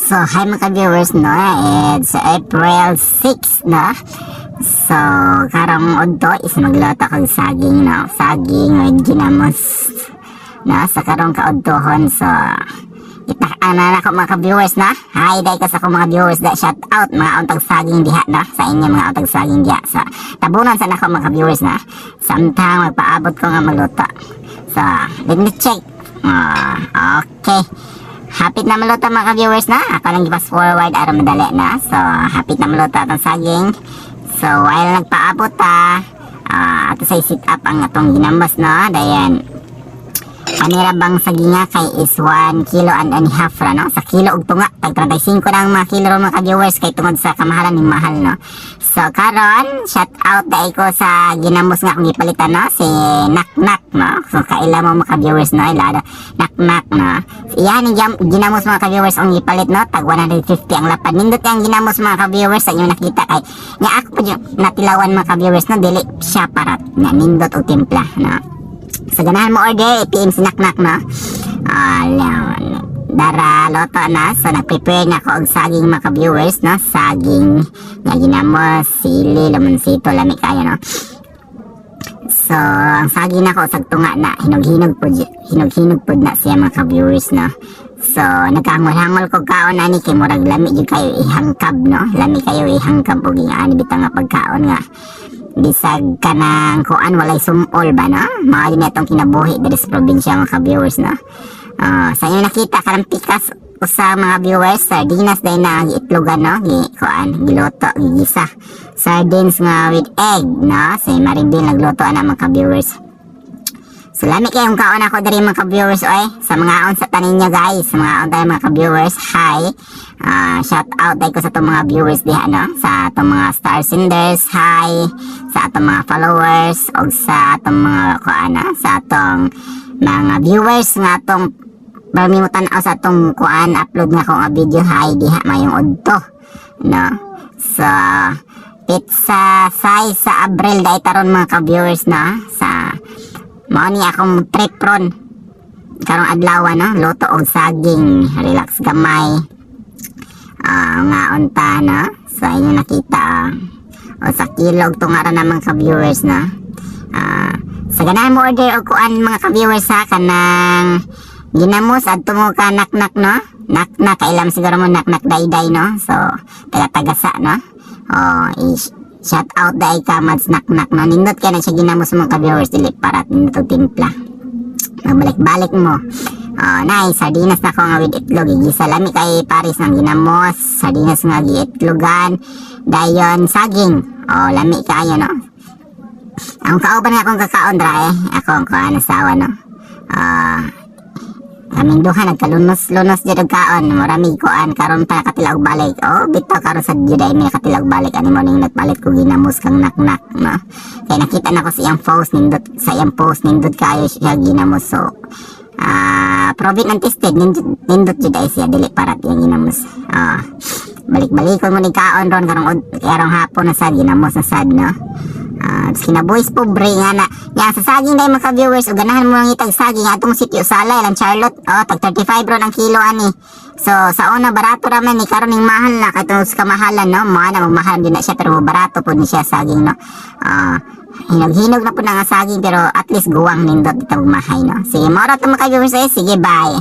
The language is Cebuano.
So, hi mga viewers, no? It's April 6, no? So, karong udto is magluto kog saging, no? Saging with ginamos, no? Sa karong kaudtohon, so, kita na ko mga viewers, no? Hi, dahil ko sa akong mga viewers da shout out mga untag saging diha, no? Sa inyo mga untag saging diha. So, tabunan sa nako mga viewers, na. Samtang magpaabot ko nga magluto. So, let me check. Ah, okay. Hapit na maluto mga viewers na. Ako lang gipas forward aron madali na. So, hapit na maluto atong saging. So, while nagpaabot ta, ato sa sit up ang atong ginamos, no? Dayan, Panira bang saginga kay is 1 kilo and a half ra, no? Sa kilo og tunga, tag 35 na ang mga kilo ron mga viewers kay tungod sa kamahalan ni mahal, no? So karon, shout out dai ko sa ginamos nga akong gipalitan, no? Si Naknak, no? So kaila mo mga viewers, no? Ila Naknak, no? Iyan ni ginamos mga viewers ang gipalit, no? Tag 150 ang lapad. Nindot yang ginamos mga viewers sa inyo nakita kay nya ako pa yung natilawan mga viewers, no? Dili siya parat nga nindot og timpla, no? Sa ganahan mo order, i-PM si Naknak, no? Ah, dara loto na. So, nag-prepare na ako og saging mga viewers, no? Saging nga ginamos, sili, lemonsito, lami kayo, no? So, ang saging nako sa tunga na, hinog-hinog po, hinog-hinog po na siya mga viewers, no? So, nagkangol-hangol ko kaon ani kay murag lami jud kayo ihangkab, no? Lami kayo ihangkab og ani bitang nga pagkaon nga bisag kanang kuan walay sumol ba, no? Mga din itong kinabuhi diri sa probinsya mga viewers, no? Ah, sa inyo nakita karang pikas usa mga viewers, sardinas dahil na giitlogan, no? Gi kuan giluto, gigisa. Sardines nga with egg, no? Si Maribel nagluto ana mga viewers. So lami kayong kaon ako diri mga ka-viewers oy. Sa mga on sa tanin nyo guys, sa mga on tayo mga ka-viewers, hi. Ah, shout out tayo ko sa itong mga viewers diha, no? Sa atong mga star senders, hi. Sa atong mga followers og sa atong mga kuan, sa atong mga viewers nga atong permi mo tan-aw sa atong kuan upload nga akong video, hi diha mayong udto, no? So pizza size sa Abril dahil taron mga ka-viewers, no? Sa mao ni akong trip ron karong adlaw, no? Luto og saging, relax gamay. Ah, nga unta, no? So inyo nakita, o sa kilog tunga ra naman ka viewers, no? Ah, sa ganahan mo order og kuan mga ka-viewers ha, kanang ginamos, adto mo ka Naknak, no? Naknak, kailam siguro mo Naknak Dayday, no? So taga-tagasa, no? Oh, i shout out dai ka Mads Naknak, no? Nindot kay na siya ginamos mga ka-viewers, dili parat, nindot og timpla. Magbalik-balik mo. Oh, nice. Sardinas na ko nga with itlog. Igisa lami kay Paris ng ginamos. Sardinas nga giitlogan. Dayon saging. Oh, lami kayo, no? Ang kauban nga akong kakaon dra eh. Ako ang kuan asawa, no? Ah, kaming duha nagkalunos-lunos jud og kaon. Murami kuan karon pa nakatila og balik. Oh, bitaw karon sa jud ay may nakatila og balik ani mo ning nagpalit ko ginamos kang Naknak, no? Kay nakita na ko sa iyang post nindot, sa iyang post nindot kayo siya ginamos. So, proven and tested, nindot nindot jud ay siya, dili parat iyang ginamos. Ah, balik-balikon mo ni kaon ron karong hapon na sad ginamos na sad, no? Ah, kinabuhis pobre nga na. Ya sa saging dai mga viewers ug ganahan mo ang itag saging atong sitio Salay lang Charlotte. Oh, tag 35 ron ang kilo ani. So sa una barato ra man ni, karon ning mahal na kay tungod sa kamahalan, no? Mo na magmahal din na siya pero barato pud ni siya saging, no? Ah, hinog-hinog na pud na nga saging pero at least guwang nindot dito mahay, no? Sige, mao ra to mga viewers eh. Sige, bye.